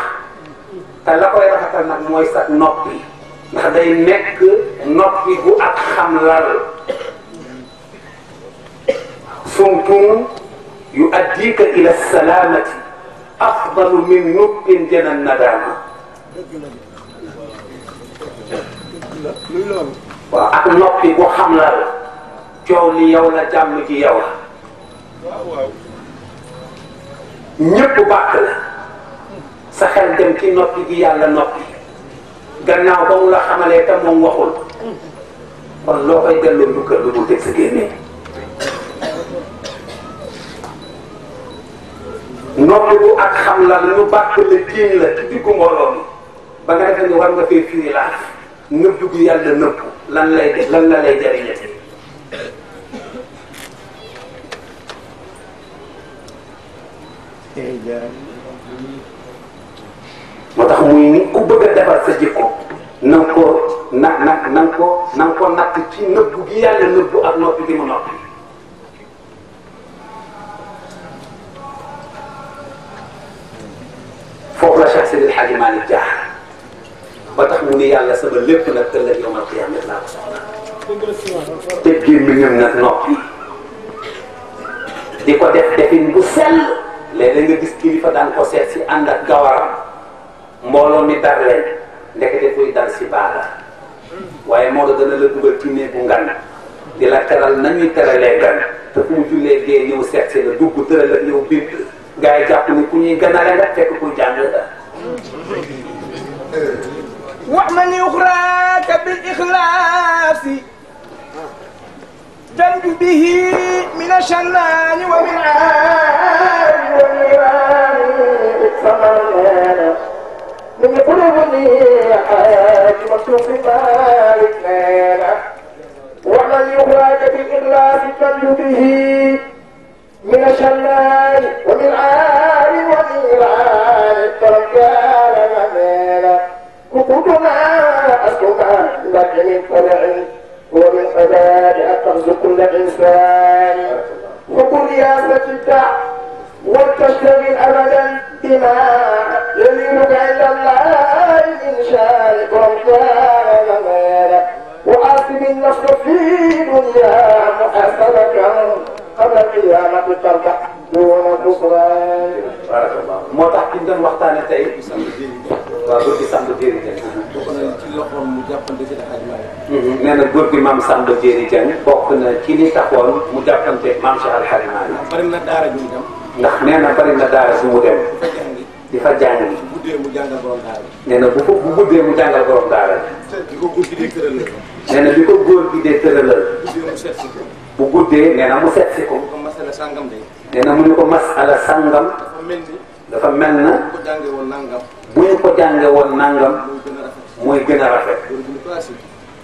te la koy rafetal nag mooy sax noppi ndax day nekk noppi gu ak xam lal sumtum yu'addika ila salamati afdalu min nubbin jana nadama. waaw ak noppi bu xam la coow li yow la jàmm ci yow la ñëpp bàkk la sa xel dem ci noppi gi yàlla noppi gannaaw ba mu la xamalee te moom waxul kon loo koy delloo njukkal lu dul teg sa génne. noppi bu ak xam la lu bàkk la tiiñ la ci diggu mbooloo mi ba nga defee ni war nga fee firi laaf nëbbu gi yàlla nëbbu lan lay def lan la lay jariñati. moo tax muy ni ku bëgg a defar sa jikko na nga ko na nga ko natt ci nëbbu gi yàlla nëbbu ak noppi gi mu noppi. foofu la Cheikh Seydi El Hadji Malick jaar ba tax mu ni yàlla sama lépp nag ëllëg yawmal qiyaama laa ko soxla te gémmiñam nag noppi di ko def defin bu sell. léeg-léeg nga gis kilifa daan ko seet si ànd ak gawaram mbooloo mi dar leen ndekete koy dal si baala waaye moo la dana la dugal ci néegu ngan di la teral nañuy teralee gan te fu mu jullee gee ñëw seet si la dugg tëral ak yow bind gars yi jàpp ni ku ñuy ganale nga fekk kuy jàng la. ومن يخراك بالإخلاص تنجو به من الشنان ومن عار والنيران ثمانا من قلوبني حاج مكتوب مالك نانا ومن يخراك بالإخلاص تنجو به من الشنان ومن عار والنيران ثمانا كتبنا أسكنا لك من فلع ومن عبادها ترزق كل إنسان وكن رياسة الدع ولتشتغل أبدا بما يليق عند الله من شارك رمضان ممالا وآثم النصر في دنيا محاسبة قبل القيامة تربح دون خسران. بارك الله. moo tax ki ñu doon waxtaanee tey. waaw góor gi Samba Diéry Diagne. bokk na ci loxoom mu jàppante ci Hadj Malick. nee na góor gi maam Samba Diéry Diagne bokk na ci li taxoon mu jàppante maam Cheikh Al Hadj Malick. bari na daara ju mu dem. ndax nee na bari na daara su mu dem. di fa jàngi. bu guddee mu jàngal borom daara. nee na bu guddee mu jàngal borom daara. di ko góor gi dee tëralal. nee na bi ko góor gi dee tëralal. guddee mu seet si ko. bu guddee nee na mu seet si ko. ko masala sangam de. nee na mu ñu ko masala sangam. dafa mel ni. dafa mel na. ko jàngee woon nangam. bu ñu ko jàngee woon nangam. mooy gën a rafet.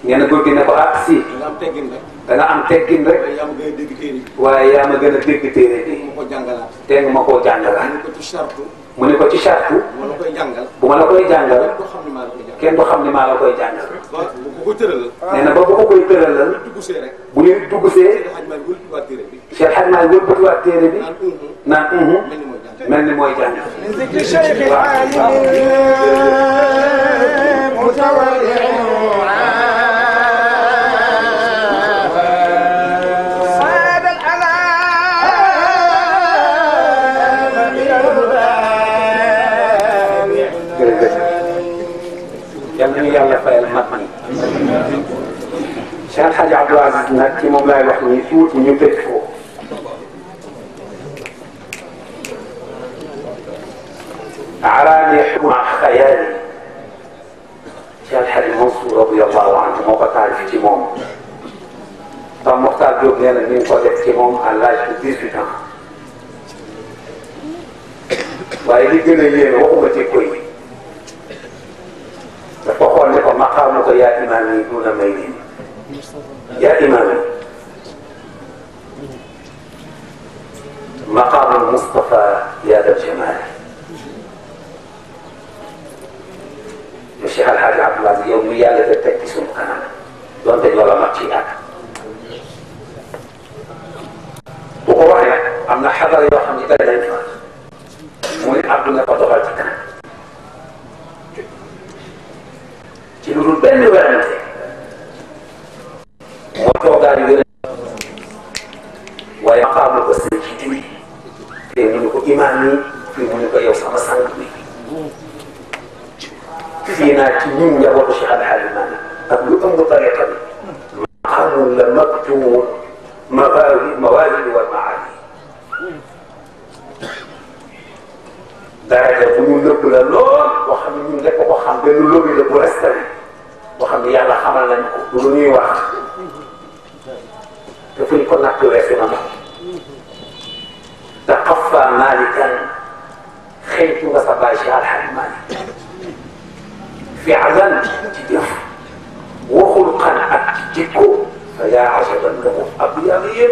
nee na góor gi ne ko ah si. da nga am teggin rek. da nga am teggin rek. yaa ma gën a dégg téere bi. waaye yaa ma gën a dégg téere bi. ma ko jàngalaat. te nga ma koo jàngalaat. mu ko ci chartu. mu ne ko ci charte. bu ma la koy jàngal. bu ma la koy jàngal. kenn du xam ni maa la koy jàngal. kenn du xam ni maa la koy jàngal. bu ko ko tëralal. nee na ba bu ko koy tëralal. dugg see rek. bu ñu dugg see. Cheikh Hadj Malick wëlbatiwaat téere bi. Cheikh Hadj Malick wëlbatiwaat téere bi. naan mel ni mooy jàng. من ذكر شيخ العالم متورع صاد الأنام من الهدام. yal nañu yàlla fayal mag ñi. Cheikh El Hadj Abdou Aziz nag ci moom laay wax nii tuuti ñu tëj foofu. أعراني مع خيالي Cheikh El Hadj Mansour radiyallahu anhu moo ko taal ci moom Pape Mokhtar Diop nee na mi ngi ko def ci moom à l'âge de 18 ans waaye li gën a yéeme waxuma ci koy dafa xool ne ko maqaamu ko yaa imaam yi duna may nii يا إمامي مقام المصطفى يا ذا الجمال الشيخ الحاج عبد العزيز يوم يالا تكتي سunu kanam donte loola mat ci yàgg bu ko waxee nag am na xadara yoo xam ne day nañ fa mu ne àdduna ko doxal ci kanam ci lu dul benn werante moo toogaa yu gën waaye maqaamu ko sëñ ci diwi te mu ne ko imaam yi fii mu ne ko yow sama sang bi fii naa ci ñun njabootu Cheikh Al Hadj Malick ak lu ëmb tariqa bi maqaamun la maktuum mawaahib wal maani daraja bu ñu nëbb la lool boo xam ne ñun rek ko xam benn lobby la bu restari boo xam ne yàlla xamal nañ ko du lu ñuy wax te fuñ ko natt weesu na moom taqaffa Malikan xëytu nga sa baay Cheikh Al Hadj Malick فعلا تجف وخلقا أتجكو فيا عجبا له أبيضين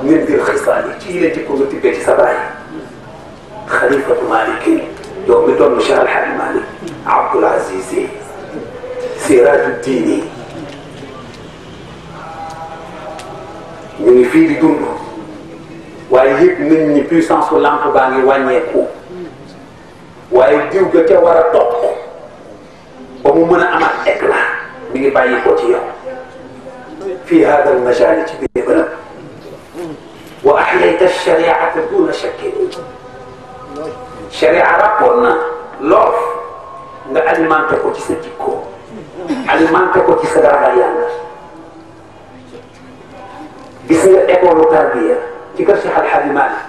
من ذي الخصال جيلة تكون تبيت سباي خليفة مالك يوم دون مشاء الحاج مالك عبد العزيز سراج الدين من في دون ويجيب مني puissance lampe باني وانيكو ويجيب جتا ورا توك ba mu mën a amaat éclat mi ngi bàyyi ko ci yow fii hada al majaal ci biir bërëb wa ahyayta shariata duna shakkin sharia rappoon na loof nga alimenté ko ci sa jikko alimenté ko ci sa ragal yàlla gis nga école tarbiya ci kër Cheikh Al Hadj Malick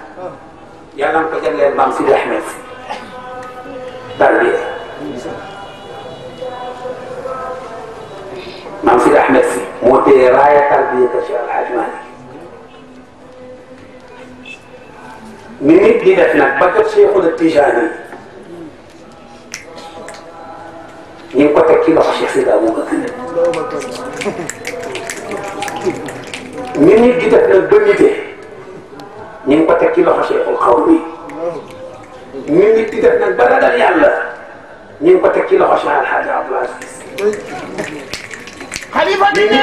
yàlla nga ko jagleel Maam Sidi Ahmed tarbiya Maam Sidi Ahmed si moo téye raaya tarbiya ka Cheikh Al Hadj Malick ni nit di def nag ba jot Cheikhul Tijaani ñu ngi ko teg ci loxo Cheikh Sida moo ko gën ni nit di def nag ba nitee ñu ngi ko teg ci loxo Cheikhul Xawmi ni nit di def nag ba ragal yàlla ñu ngi ko teg ci loxo Cheikh Al Hadj Abdoul Aziz خليفة دينه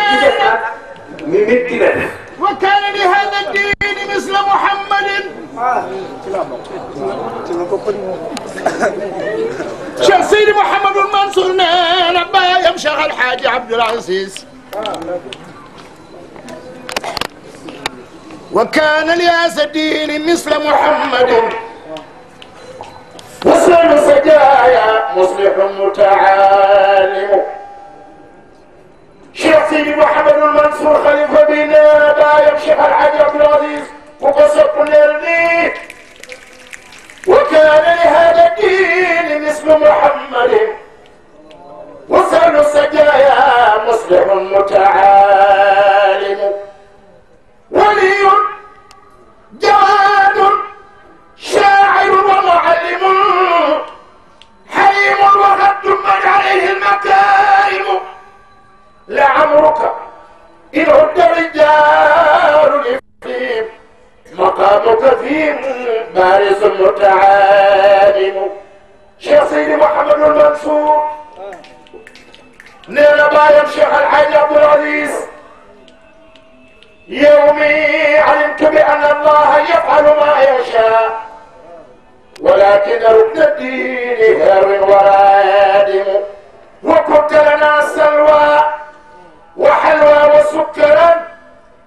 وكان لهذا الدين مثل محمد شيخ سيدي محمد المنصور نبا يمشي الحاج عبد العزيز وكان لهذا الدين مثل محمد وسلم سجايا مصلح متعالم شيخ سيدي محمد المنصور خليفة بنا بايم شيخ الحاج عبد العزيز وقصد للني وكان لهذا الدين مثل محمد وسن السجايا مصلح متعالم ولي جواد شاعر ومعلم حليم وخد من عليه المكارم لعمرك إن عد الرجال لفيم مقامك فيهم بارز متعالم شيخ سيدي محمد المنصور نينا بايم شيخ الحاج عبد العزيز يومي علمت بأن الله يفعل ما يشاء ولكن ركن الدين هر ورادم وكنت لنا السلوى وحلوى وسكرا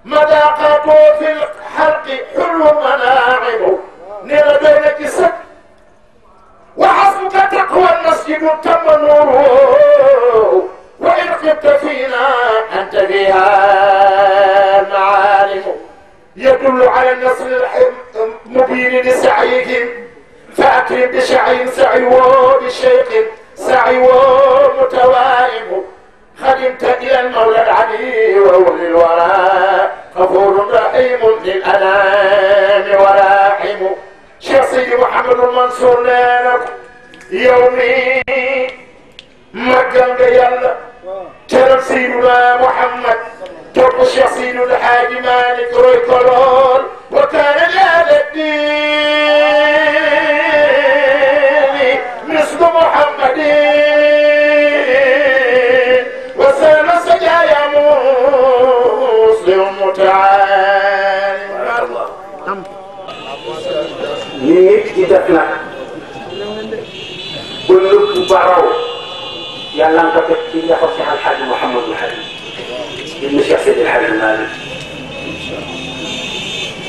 مذاقاته في الحلق حلو مناعم نرى بينك سك وحسبك تقوى المسجد تم نوره وإن خبت فينا أنت فيها معالم يدل على النصر المبين لسعيهم فأكرم بشعي سعي وبشيخ سعي ومتوائم خدمت إلى المولى العلي وهو للوراء غفور رحيم للأنام وراحم شيخ سيدي محمد المنصور لك يومي مجل يلا teral Seydina Muhammad topp Cheikh Seydou El Hadji Malick roy ko lool wa kaana li ahli diini mislu Muhammadin wa sana sajaya muslim mutaali. li nit di def nag ba lépp ba raw yàlla nga ko def ci loxo Cheikh El Hadji Mouhamadou Habib ibn Cheikh Seydi El Hadji Malick.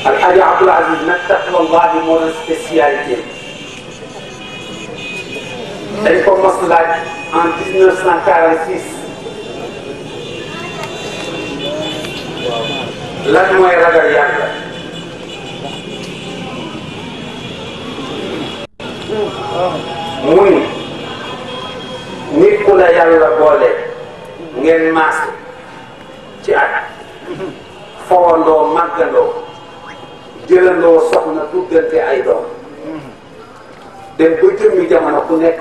El Hadji Abdoul Aziz nag taqwallah bi moo doon spécialité dañ ko mos laaj en 1946 lan mooy ragal yàlla. mu ni nit ku la yàlla boole ngeen maas ci at fowandoo màggandoo jëlandoo soxna tuddante ay doom dem ba jëmmi jamono ku nekk